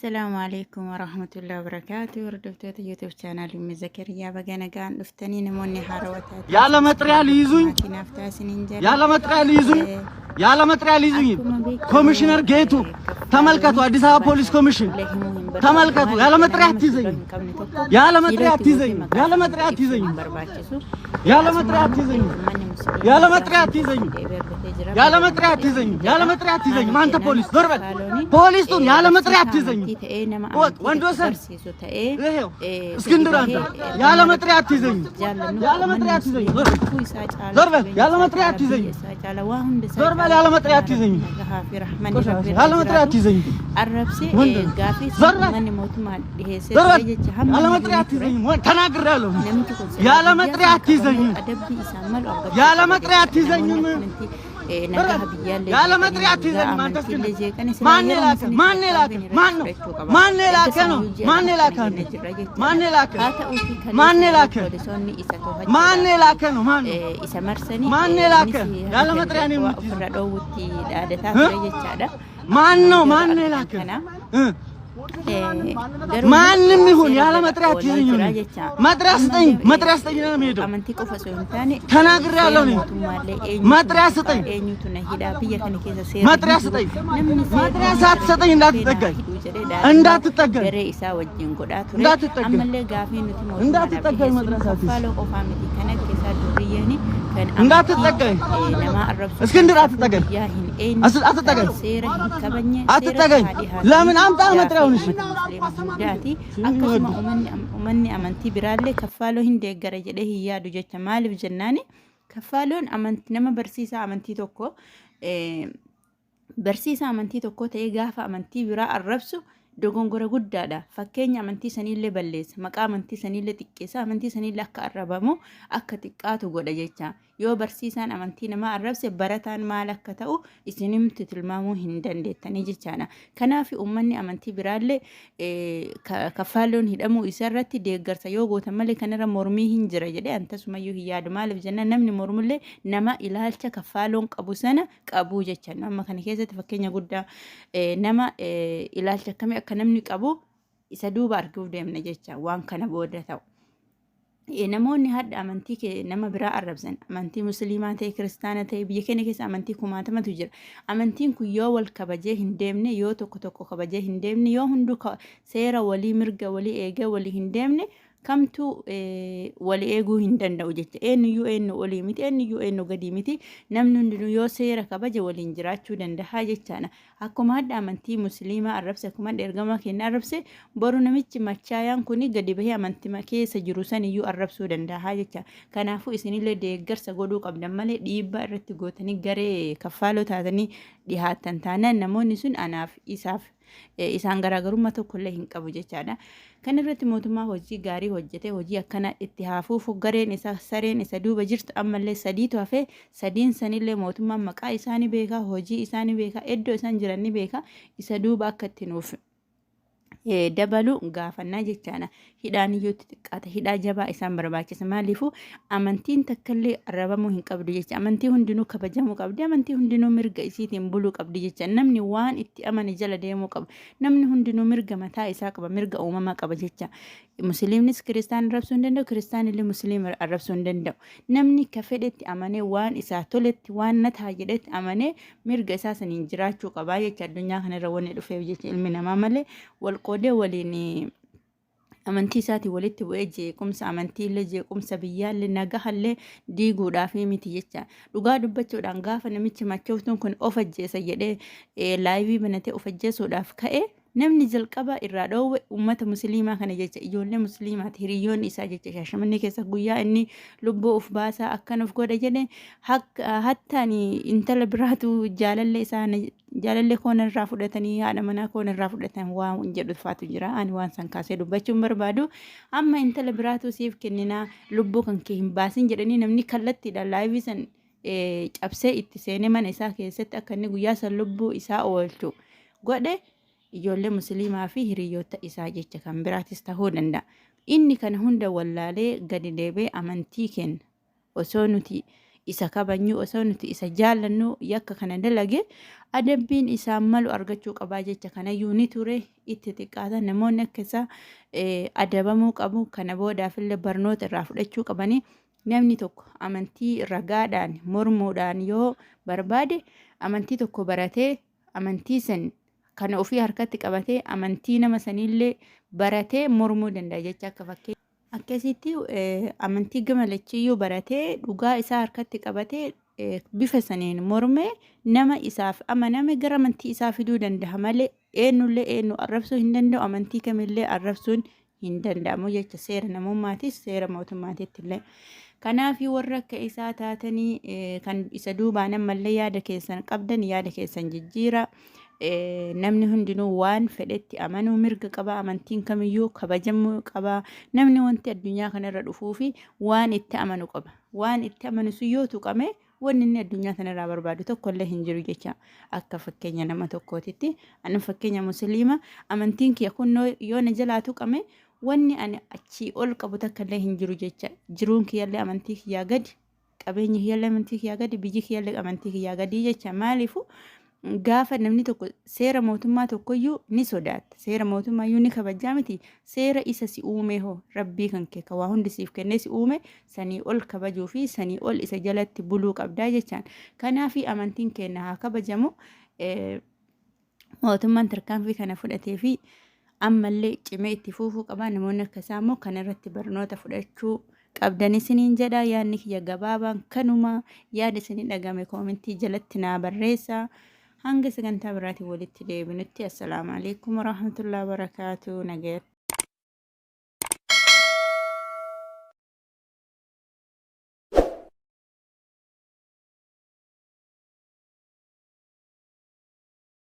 Assalaamu alaikum warahmatullahi wabarakatuh. Hordoftoota YouTube chaanaalii Ummi Zakariyaa baga nagaan dhuftanii namoonni haarawaa taatan ያለ መጥሪያ ሊይዙኝ maatii naaf taasiniin jedha. ያለ መጥሪያ ሊይዙኝ ያለ መጥሪያ ሊይዙኝ Akkuma beekamu ኮሚሽነር ጌቱ ተመልከቱ፣ አዲስ አበባ ፖሊስ ኮሚሽን Ulee himuu hin barbaadu. ተመልከቱ። Maaliif ያለ መጥሪያ nama አትይዘኝ፣ fuula hin qabne tokko ያለ መጥሪያ kiilootti አትይዘኝ፣ guutee maqaa ያለ isaa መጥሪያ ibsuu አትይዘኝ፣ hin barbaachisu. ያለ Akkasuma መጥሪያ አትይዘኝ፣ uummanni musliimaa ያለ መጥሪያ gaafa አትይዘኝ፣ deebi'ee argatee jira. ያለ Baga መጥሪያ gammadee አትይዘኝ፣ isiniin ያለ jedha. መጥሪያ አትይዘኝ። Maaliif አንተ jennaan ፖሊስ ዞር በል። Kaffaaloon ፖሊሱን ያለ መጥሪያ barsiisaa አትይዘኝ። amantii ta'ee nama ወጥ amantii ወንድ tokko ወሰን barsiisu ta'ee ይሄው gadi እስክንድር አንተ bahee ያለ ergama መጥሪያ Rabbii አትይዘኝ፣ jaallannu ያለ uummanni መጥሪያ አትይዘኝ። musliimaa ዞር በል lubbuu isaa caalaa ዞር በል። qabeenya ያለ isaa መጥሪያ caalaa አትይዘኝ፣ biyya isaa caalaa waa hunda isaa ዞር በል። caalaa ያለ መጥሪያ ergama አትይዘኝ፣ Rabbii nagahaa fi rahmanni ቆሻሻ Rabbii ያለ irraa መጥሪያ jiraatu አትይዘኝ። arrabsee ወንድ ነህ። gaafii ዞር በል uummanni mootummaa dhiheessee ዞር ture በል። jecha hamma ያለ inni መጥሪያ ture አትይዘኝም። ወንድ ተናግሬያለሁ። Namichi kun silaa ያለ guyyaa መጥሪያ san qabamee አትይዘኝም። adabbii isaan malu argachuu ያለ qaba መጥሪያ jecha. Namoonni አትይዘኝም። akkanatti ዞር nagaha በል። biyyaallee ያለ jeeqanii መጥሪያ nagaa አትይዘኝም። አንተ እስክንድር amantiillee jeeqanii silaa ማን yeroo የላከ? isinitti ማን የላከ? tarkaanfiin irratti ማን ነው? fudhachuu qaba. ማን Erga የላከ ነው? saniyyuu ji'a ማን lama የላከ kana አንተ? jennee jirra jechaadha. ማን የላከ? Haa ta'uutii ማን kaleessa የላከ? poolisoonni isa ማን to'achuudhaaf የላከ ነው? ማን ነው? isa marsanii ማን የላከ? innis ያለ harka መጥሪያ ነው waa የምትይዘው ofirra dhoowwutti dhaadataa እ? ture jechaadha. ማን Akkuma ነው? yeroo ማን ነው argitan የላከ? kana እ? garuu ማንም ይሁን seera ያለ jala መጥሪያ oolaa አትይዘኝም። jira እኔ jecha. መጥሪያ ስጠኝ፣ Ammallee መጥሪያ ስጠኝ ነው የምሄደው። amantii qofa osoo hin taane ተናግሬያለሁ። seera እኔ mootummaallee eenyutu መጥሪያ na tuqaa ስጠኝ፣ eenyutu na hidhaa biyya kana keessa seerri መጥሪያ hin jiru ስጠኝ። namni seerri መጥሪያ hin jirre ሳትሰጠኝ dhufee naa እንዳትጠጋኝ፣ hidhuu jedhee dhaadannoo እንዳትጠጋኝ፣ garee isaa wajjin godhaa ture. እንዳትጠጋኝ፣ Ammallee gaafii nuti mootummaadhaaf እንዳትጠጋኝ። dhiheessinu መጥሪያ ሳትይዝ Kaffaaloo qofaa miti kan akka isaa durriyyeeni kan amantii እንዳትጠጋኝ። namaa arrabsu kan እስክንድር safuu አትጠጋኝ፣ biyyaa hin eenye አስ- kan አትጠጋኝ፣ seera hin kabajne seeratti አትጠጋኝ። haa dhihaatanii ለምን አምጣ gaafii መጥሪያውን? እሺ uummata musliima hundaati. Akkasuma uummanni amantii biraallee Kaffaaloo hin deeggara jedhee hin yaadu jecha. Maaliif jennaani Kaffaaloon amantii nama barsiisaa amantii tokko barsiisaa amantii tokko ta'ee gaafa amantii biraa arrabsu dogongora guddaadha. Fakkeenya amantii saniillee balleessa. Maqaa amantii saniillee xiqqeessa. Amantii saniillee akka arrabamu akka xiqqaatu godha jecha. Yoo barsiisaan amantii namaa arrabse barataan maal akka ta'u isinimti tilmaamuu hin dandeettanii jechaadha. Kanaaf uummanni amantii biraallee Kaffaaloon hidhamuu isarratti deeggarsa yoo gootan malee kanarra mormii hin jira jedhee an tasumayyuu hin yaadu. Maaliif jennaan namni mormullee nama ilaalcha Kaffaaloon qabu sana qabuu jecha. Amma kana keessatti fakkeenya guddaa nama ilaalcha akkamii akka namni qabu isa duuba arguuf deemna jecha waan kana booda ta'u. Namoonni hadda amantii kee nama biraa arrabsan amantii musliimaa ta'e kiristaana ta'e biyya keenya keessa amantii kumaatamatu jira. Amantiin kun yoo wal kabajee hin deemne yoo tokko tokko kabajee hin deemne yoo hunduu seera walii mirga walii eegee walii hin deemne kamtu walii eeguu hin danda'u jecha. Eenyuyyuu eenyu olii miti eenyuyyuu eenyu gadii miti namni hundinuu yoo seera kabaje waliin jiraachuu danda'a jechaadha. Akkuma hadda amantii musliimaa arrabse akkuma hadda ergamaa keenya arrabse boru namichi machaayaan kun gadi bahee amantii keessa jiru saniyyuu arrabsuu danda'a jecha. Kanaafuu isinillee deeggarsa godhuu qabdan malee dhiibbaa irratti gootanii garee Kaffaaloo taatanii dhihaattan taanaan namoonni sun anaaf isaaf isaan garaagarummaa tokkollee hin qabu jechaadha. Kan irratti mootummaa hojii gaarii hojjete hojii akkana itti haafuufu gareen isaa sareen isa duuba jirtu ammallee sadiitu hafee sadiin sanillee mootummaan maqaa isaanii beekaa hojii isaanii beekaa iddoo isaan jiran ni beekaa isa duuba akka itti nuuf dabalu gaafannaa jechaadha. Hidhaan iyyuu itti xiqqaata. Hidhaa jabaa isaan barbaachisa. Maaliifuu amantiin takkallee arrabamuu hin qabdu jecha. Amantii hundinuu kabajamuu qabdi. Amantii hundinuu mirga isiitiin buluu qabdi jecha. Namni waan itti amane jala deemuu qaba. Namni hundinuu mirga mataa isaa qaba. Mirga uumamaa qaba jecha. Musliimnis kiristaan arrabsuu hin danda'u. Kiristaanillee musliima arrabsuu hin danda'u. Namni ka fedhetti amanee waan isaa toletti waan na ta'a jedhetti amanee mirga isaa saniin jiraachuu qabaa jecha addunyaa kanarra wanni dhufeef jecha ilmi namaa malee wal qoodee waliin amantii isaatiin walitti bu'ee jeequmsa amantiillee jeequmsa biyyaallee nagahallee diiguudhaaf miti jecha. Dhugaa dubbachuudhaan gaafa namichi machooftuun kun of ajjeesa jedhee live banatee of ajjeesuudhaaf ka'e namni jalqaba irraa dhoowwe uummata musliimaa kana jecha ijoollee musliimaati hiriyyoonni isaa jecha Shaashamannee keessa guyyaa inni lubbuu of baasaa akkan of godha jedhe hattaan intala biraatu jaalallee isaa jaalallee koon irraa fudhatanii haadha manaa koon irraa fudhatan waan jedhu faatu jira. Ani waan san kaasee dubbachuun barbaadu amma intala biraatu siif kenninaa lubbuu kan kee hin baasin jedhanii namni kallattiidhaan live san cabsee itti seenee mana isaa keessatti akka inni guyyaa san lubbuu isaa oolchu godhe ijoollee musliimaa fi hiriyoota isaa jecha kan biraatis ta'uu danda'a. Inni kana hunda wallaalee gadi deebee amantii kenna. Osoo nuti isa kabajnu osoo nuti isa jaallannu yakka kana dalage adabbiin isaan malu argachuu qabaa jecha kanayyuu ni ture itti xiqqaata namoonni akka isaa adabamuu qabu kana boodaafillee barnoota irraa fudhachuu qabanii namni tokko amantii ragaadhaan mormuudhaan yoo barbaade amantii tokko baratee amantii san kana ofii harkatti qabatee amantii nama saniillee baratee mormuu danda'a jecha akka fakkeenya. Akkasitti amantii gama lachiyyuu baratee dhugaa isaa harkatti qabatee bifa saniin mormee nama isaaf amaname gara amantii isaa fiduu danda'a malee eenyullee eenyu arrabsuu hin danda'u amantii kamillee arrabsuun hin danda'amu jecha seera namummaatis seera mootummaatitti illee. Kanaaf warra akka isaa taatanii kan isa duubaan ammallee yaada keessan qabdan yaada keessan jijjiira. Namni hundinuu waan fedhetti amanuu mirga qaba. Amantiin kamiyyuu kabajamuu qaba. Namni wanti addunyaa kanarra dhufuu fi waan itti amanu qaba. Waan itti amanu sun yoo tuqame wanni inni addunyaa kanarraa barbaadu tokkollee hin jiru jecha akka fakkeenya nama tokkootitti. Ani fakkeenya musliima amantiin kiyya kun yoo na jalaa tuqame wanni ani achii ol qabu takkallee hin jiru jecha jiruun kiyyallee amantii kiyyaa gadi qabeenyi kiyyallee amantii kiyyaa gadi biyyi kiyyallee amantii kiyyaa gadi jecha maaliifu gaafa namni tokko seera mootummaa tokkoyyuu ni sodaata seera mootummaayyuu ni kabajaa miti seera isa si uume hoo rabbii kan kee ka waa hundi siif kennee si uume sanii ol kabajuu fi sanii ol isa jalatti buluu qabdaa jechaan kanaafi amantiin keenya haa kabajamu mootummaan tarkaanfii kana fudhatee fi ammallee cimee itti fufuu qaba namoonni akka isaa immoo kana irratti barnoota fudhachuu qabdan isiniin jedha yaadni kiyya gabaabaan kanuma yaada isinii dhagame koomentii jalatti naa barreessa hanga sagantaa biraatiin walitti deebinutti assalaamu alaikum warahmatullahi wabarakaatu nagayatti.